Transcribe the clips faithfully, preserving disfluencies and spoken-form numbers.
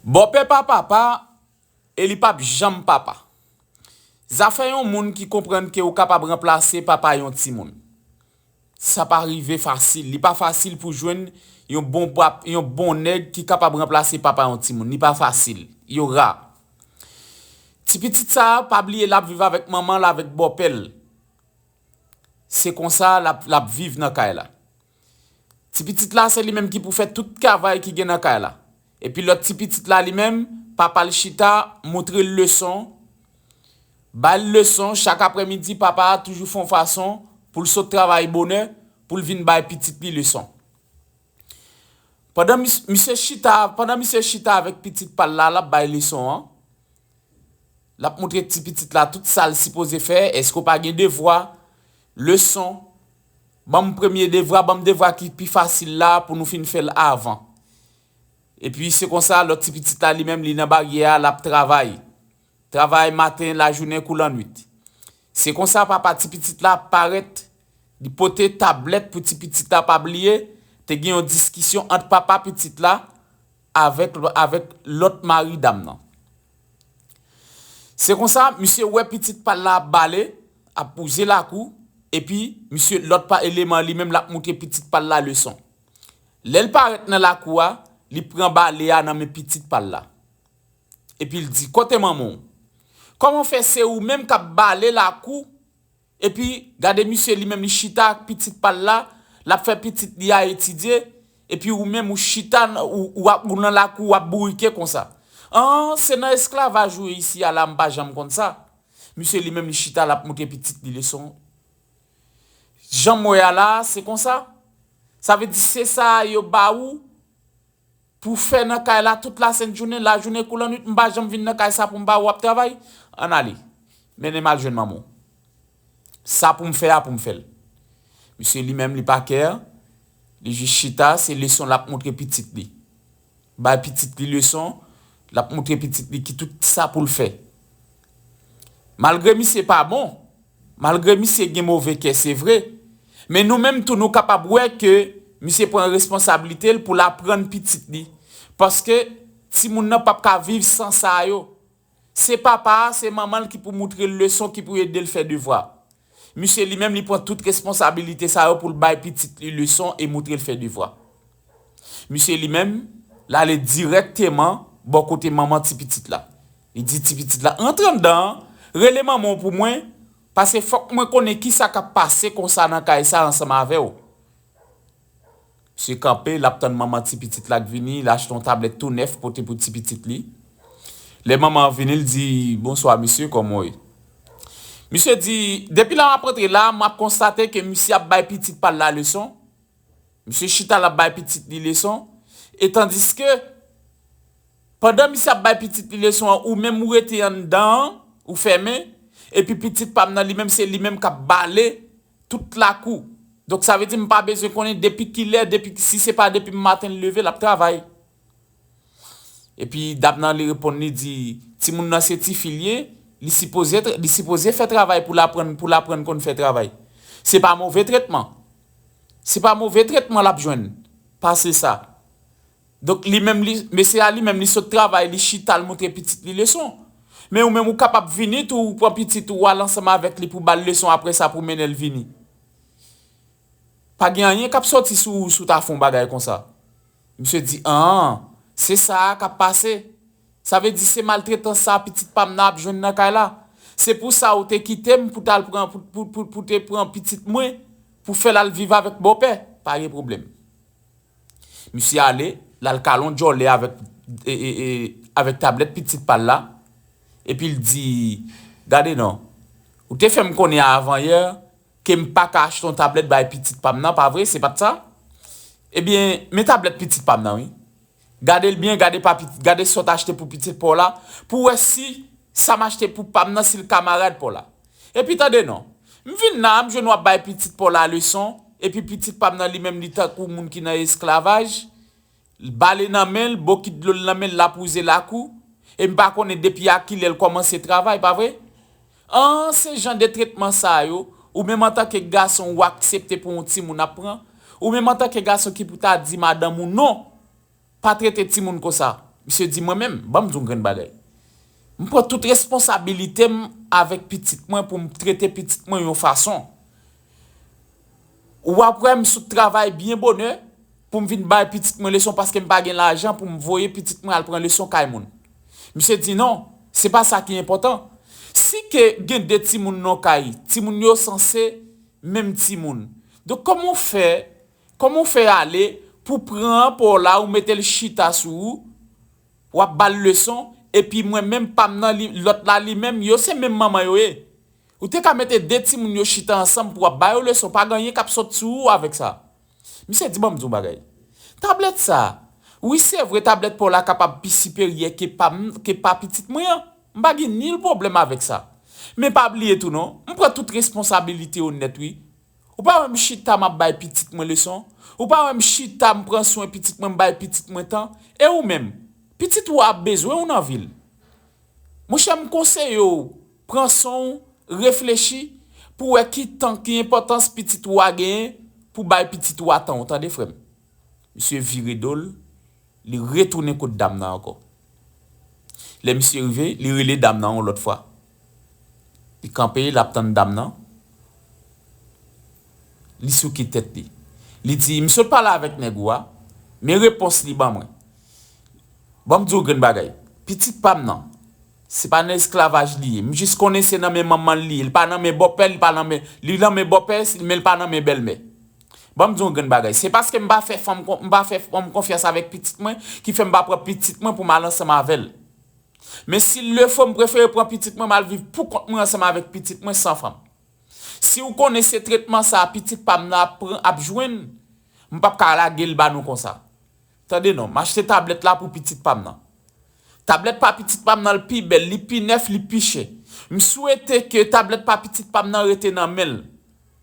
Bòpè pa papa, e li p ap janm papa. Zafè yon moun ki konprann ke ou kapab ranplase papa yon timoun. Sa pa rive fasil. Li pa fasil pou jwenn yon bon pap, yon bon nèg ki kapab ranplase papa yon timoun. Li pa fasil. Yo ra. Ti pitit sa a, pa bliye l ap viv avèk manman l, avèk bòpè l. Se konsa l ap, l ap viv nan kay la. Ti pitit la, se li menm ki pou fè tout travay ki gen nan kay la. Epi lòt ti pitit la, li menm, papa l chita, montre l leson, bay l leson, chak aprèmidi, papa a toujou fè yon fason pou l sot travay bonè, pou l vin bay pitit li leson. Pandan mis-, misye chita, pandan misye chita avèk pitit pa l la, l ap bay leson an, l ap montre ti pitit la tout sa l sipoze fè, èske w pa gen devwa, leson, ban m premye devwa, ban m devwa ki pi fasil la pou nou fin fè l avan. Epi se konsa, lòt ti pitit la, li menm, li nan baryè a, l ap travay. Travay maten, lajounen kou lannwit. Se konsa, papa ti pitit la parèt, li pote tablèt pou ti pitit la pa bliye, te gen yon diskisyon ant papa pitit la avèk, avèk lòt mari dam nan. Se konsa, misye wè pitit pa l la ap bale, ap bouze lakou, epi misye lòt pa eleman li menm l ap montre pitit pa l la leson. Lè l parèt nan lakou a, li pran bale a nan men pitit pa l la. Epi l di, "Kote manman w? Kòman w fè se ou menm k ap bale lakou?" Epi, gade misye li menm li chita ak pitit pa l la, l ap fè pitit li a etidye, epi ou menm ou chita, n-, ou, ou ap, ou nan lakou, w ap bourike konsa. An, se nan esklavaj ou ye isi a la, m pa janm konn sa. Misye li menm li chita, l ap montre pitit li leson. Jan m wè a la, se konsa. Sa vle di se sa yo ba ou pou fè nan kay la tout lasent jounen, lajounen kou lannwit, m pa janm vin nan kay sa pou m ba ou ap travay. Ann ale. Mennen m al jwenn manman w. Sa pou m fè a pou m fè l. Misye li menm li pa kè, li jis chita, se leson l ap montre pitit li. Bay pitit li leson, l ap montre pitit li ki tout sa pou l fè. Malgre misye pa bon, malgre misye gen move kè, se vre, men nou menm tou nou kapab wè ke misye pran responsablite l pou l aprann pitit li. Paske timoun nan p ap ka viv san sa yo. Se papa a, se manman l ki pou moutre l leson, ki pou ede l fè devwa. Misye li menm li pran tout responsabilite sa yo pou l bay pitit li leson e moutre l fè devwa. Misye li menm, l ale dirèkteman bò kote manman ti pitit la. Li di ti pitit la, "Antre anndan an, rele manman w pou mwen, paske fòk mwen konnen kisa k ap pase konsa nan kay sa ansanm avè w." Misye kanpe, l ap tann manman ti pitit la k vini, l achte yon tablèt tou nèf pote pou ti pitit li. Lè manman an vini, l di, "Bonswa, mesye, kòman w ye?" Misye di, "Depi lè m ap antre la, m ap konstate ke misye ap bay pitit pa l la leson." Misye chita, l ap bay pitit li leson. E tandiske, pandan misye ap bay pitit li leson an, ou menm ou rete anndan an, ou fèmen, epi pitit pa m nan, li menm, se li menm k ap bale tout lakou. Donk, sa vle di, m pa bezwen konnen depi kilè, depi, si se pa depi maten l leve, l ap travay. Epi dam nan li reponn, li di, "Timoun nan se tifi l ye, li sipoze, li sipoze fè travay pou l aprann, pou l aprann konn fè travay. Se pa move tretman. Se pa move tretman l ap jwenn. Pase sa." Donk li menm, li, mesye a li menm, li sot travay, li chita, l montre pitit li leson. Men ou menm ou kapab vini tou, ou pran pitit ou, ou al ansanm avèk li pou ba l leson, apre sa pou mennen l vini. Pa gen anyen k ap soti sou ou si w ta fè yon bagay konsa. Misye di, "An, se sa a k ap pase. Sa vle di se maltretans sa a pitit pa m nan ap jwenn nan kay la. Se pou sa ou te kite m pou t al pran, pou, pou, pou, pou te pran pitit mwen, pou fè l al viv avèk bòpè. Pa gen pwoblèm." Misye ale, l al kale yon djòlè avèk, e, e, e, avèk tablèt pitit pa l la. Epi l di, "Gade non, ou te fè m konnen avan yè ke m pa ka achte yon tablèt bay pitit pa m nan, pa vre? Se pa t sa? Ebyen, men tablèt pitit pa m nan, wi. Gade l byen, gade pa pitit, gade sa w t achte pou pitit pa w la, pou w wè si sa m achte pou pa m nan, si l kamarad pa w la. Epi tande non, m vin la, m jwenn w ap bay pitit pa w la leson, epi pitit pa m nan li menm li tankou moun ki nan esklavaj, bale nan men l, bokit dlo l nan men l, l ap wouze lakou, e m pa konnen depi a kilè l kòmanse travay, pa vre? An, se jan de tretman sa yo, ou menm antanke gason ou aksepte pou yon timoun ap pran, ou menm antanke gason ki pou ta di madanm ou non, pa trete timoun konsa. Misye di, mwen menm, ban m di yon grenn bagay. M pran tout responsabilite m avèk pitit mwen pou m trete pitit mwen yon fason. Ou ap wè m sot travay byen bonè pou m vin bay pitit mwen leson paske m pa gen lajan pou m voye pitit mwen al pran leson kay moun. Misye di non, se pa sa ki enpòtan. Si ke gen de timoun nan kay, timoun yo sanse menm timoun. Donk kòman w fè, kòman w fè ale pou pran pa w la ou mete l chita sou ou, w ap ba l leson, epi mwen menm pa m nan li, lòt la li menm, yo se menm manman yo ye. Ou te ka mete de timoun yo chita ansanm pou w ap ba yo leson, pa gen anyen k ap sot sou ou avèk sa. Misye di ban m di w bagay. Tablèt sa, wi se vre tablèt pa w la kapab pi siperyè ke pa m, ke pa pitit mwen an. M pa gen nil pwoblèm avèk sa. Men pa bliye tou non, m pran tout responsabilite yo nèt wi. Ou pa wè m chita m ap bay pitit mwen leson? Ou pa wè m chita m pran swen pitit mwen, m bay pitit mwen tan? E ou menm? Pitit ou a ap bezwen w nan vi l. Monchè, m konseye w pran san w, reflechi pou wè ki tan, ki enpòtans pitit ou a genyen pou bay pitit ou a tan w, tande frè m. Misye vire do l, li retounen kot dam nan ankò. Lè misye rive, li rele dam nan yon lòt fwa. Li kanpe, l ap tann dam nan. Li souke tèt li. Li di, m sot pale avèk nèg ou a, men repons li ban mwen. Ban m di w grenn bagay. Pitit pa m nan, se pa nan esklavaj li ye. M jis konnen se nan men manman l li ye. Li pa nan men bòpè, li pa nan men, li nan men bòpè, men li pa nan men bèlmè. Ban m di w yon grenn bagay. Se paske m pa fè fanm kon-, m pa fè fanm konfyans avèk pitit mwen ki fè m pa pran pitit mwen pou m al ansanm avè l. Men si l le fo, m prefere pran pitit mwen, m al viv pou kont mwen ansanm avèk pitit mwen san fanm. Si w konnen se tretman sa a pitit pa m nan ap pran, ap jwenn, m p ap ka lage l ba nou konsa. Tande non, m achte tablèt la pou pitit pa m nan. Tablèt pa pitit pa m nan, l pi bèl, li pi nèf, li pi chè. M swete ke tablèt pa pitit pa m nan rete nan men l.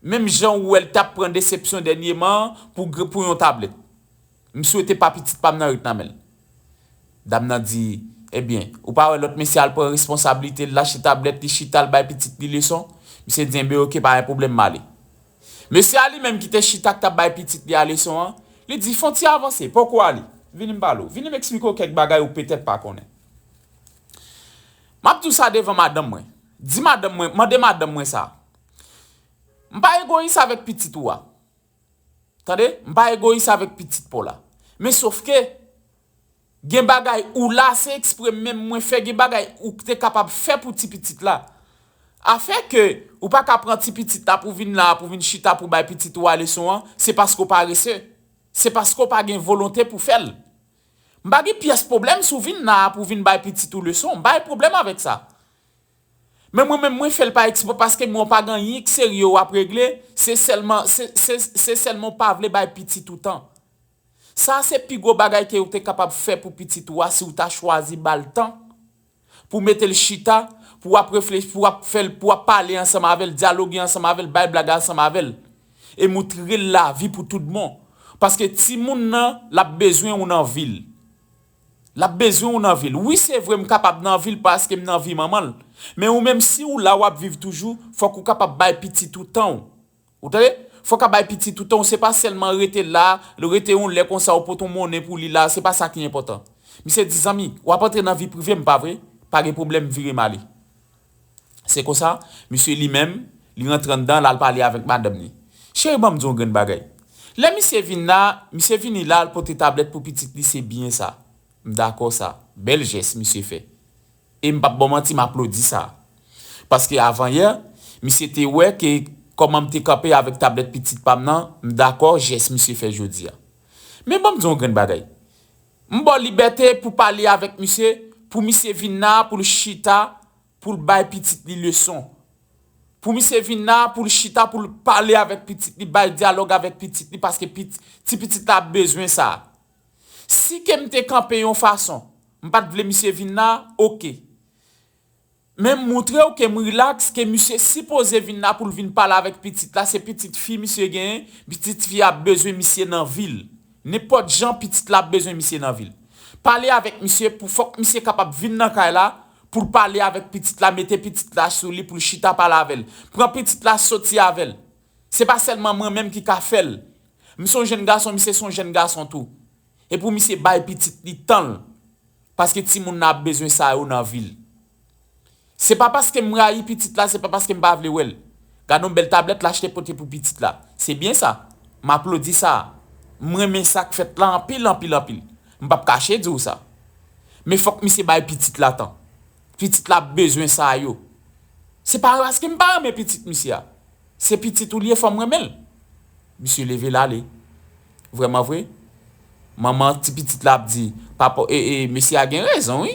Menm jan ou wè l t ap pran desepsyon dènyeman an pou, gr-, pou yon tablèt. M swete pa pitit pa m nan ret nan men l. Dam nan di, ebyen, ou pa wè lòt mesye al pran responsablite l, l achte tablèt, li chita, l bay pitit li leson? Misye di, enben, oke, pa gen pwoblèm, m ale. Mesye a li menm ki te chita k t ap bay pitit li a leson an, li di, fè yon ti avanse, poko ale. Vini m pale w, vini m eksplike w kèk bagay ou petèt pa konnen. M ap di w sa devan madanm mwen. Di madanm mwen, mande madanm mwen sa. M pa egoyis avèk pitit ou a. Tande, m pa egoyis avèk pitit pa w la. Men sofke, gen bagay ou la, se ekspre menm mwen fè, gen bagay ou te kapab fè pou ti pitit la. Afè ke ou pa ka pran ti pitit la pou vin la, pou vin chita pou bay pitit ou a leson an, se paske w parese. Se paske w pa gen volonte pou fè l. M pa gen pyès pwoblèm si w vin la pou vin bay pitit ou leson, m pa gen pwoblèm avèk sa. Men mwen menm, mwen fè l pa ekspre paske mwen pa gen anyen k serye w ap regle, se sèlman, se, se, se sèlman w pa vle bay pitit ou tan. Sa a se pi gwo bagay ke w te kapab fè pou pitit ou a si w ta chwazi ba l tan pou mete l chita, pou w ap reflechi, pou w ap fè l, pou w ap pale ansanm avè l, dyaloge ansanm avè l, bay blag ansanm avè l. E moutre l lavi pou tout bon. Paske timoun nan, l ap bezwen w nan vi l. L ap bezwen w nan vi l. Wi, se vre, m kapab nan vi l paske m nan vi manman l. Men ou menm, si w la, w ap viv toujou, fòk ou kapab bay pitit ou tan w. Ou tande? Fòk a bay pitit ou tan w, se pa sèlman rete la, rete yon lè konsa, ou pote yon monnen pou li la, se pa sa ki enpòtan. Misye di, zanmi, w ap antre nan vi prive m, pa vre? Pa gen pwoblèm, vire m ale. Se konsa, misye li menm, li rantre anndan, l al pale avèk madanm li. Cheri, ban m di w yon grenn bagay. Lè misye vin la, misye vini la, l pote tablèt pou pitit li, se byen sa. M dakò sa. Bèl jès misye fè. E m p ap ba w manti, m aplodi sa. Paske avanyè, misye te wè ke kòman m te kanpe avèk tablèt pitit pa m nan, m dakò jès misye fè jodi a. Men ban m di w yon grenn bagay. M ba w libète pou pale avèk misye, pou misye vin la, pou l chita, pou l bay pitit li leson. Pou misye vin la, pou l chita, pou l pale avèk pitit li, bay dyalòg avèk pitit li, paske pit-, ti pitit la ap bezwen sa. Si ke m te kanpe yon fason, m pa t vle misye vin la, oke. Men m moutre w ke m rilaks, ke misye sipoze vin la pou l vin pale avèk pitit la, se pitit fi misye genyen, pitit fi a ap bezwen misye nan vi l. Nenpòt jan pitit la ap bezwen misye nan vi l. Pale avèk misye pou fòk misye kapab vin nan kay la, pou l pale avèk pitit la, mete pitit la sou li, pou l chita pale avè l. Pran pitit la soti avè l. Se pa sèlman mwen menm ki ka fè l. M se yon jèn gason, misye se yon jèn gason tou. E pou misye bay pitit li tan l. Paske timoun nan ap bezwen sa yo nan vi l. Se pa paske m rayi pitit la, se pa paske m pa vle wè l. Gade yon bèl tablèt l achte pote pou pitit la. Se byen sa. M aplodi sa. M renmen sa k fèt la anpil, anpil, anpil. M p ap kache di w sa. Men fòk misye bay pitit la tan. Pitit la ap bezwen sa yo. Se pa paske m pa renmen pitit misye a. Se pitit ou li ye, fò m renmen l. Misye leve l ale. Vrèman vre. Manman ti pitit la ap di, papa, e, e, mesye a gen rezon, wi.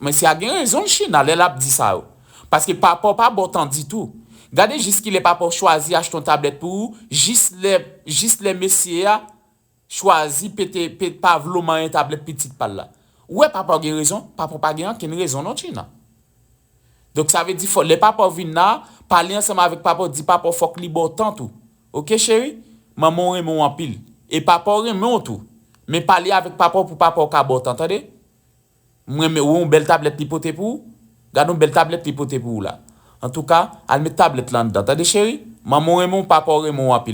Mesye a gen rezon, China, lè l ap di sa yo. Paske papa w pa ba w tan ditou. Gade jis kilè papa w chwazi achte yon tablèt pou ou, jis lè, jis lè mesye a chwazi pete, pe, pa vle w manyen tablèt pitit pa l la. Ou wè papa w gen rezon, papa w pa gen ankenn rezon non, China. Donk sa vle di fò, lè papa w vin la, pale ansanm avèk papa w, di papa w fòk li ba w tan tou. Oke cheri? Manman w renmen w anpil. E papa w renmen w tou. Men pale avèk papa w pou papa w ka ba w tan, tande? M renmen, ou wè yon bèl tablèt li pote pou ou? Gade yon bèl tablèt li pote pou ou la. Antouka, al met tablèt la anndan, tande cheri? Manman w renmen w, papa w renmen w anpil.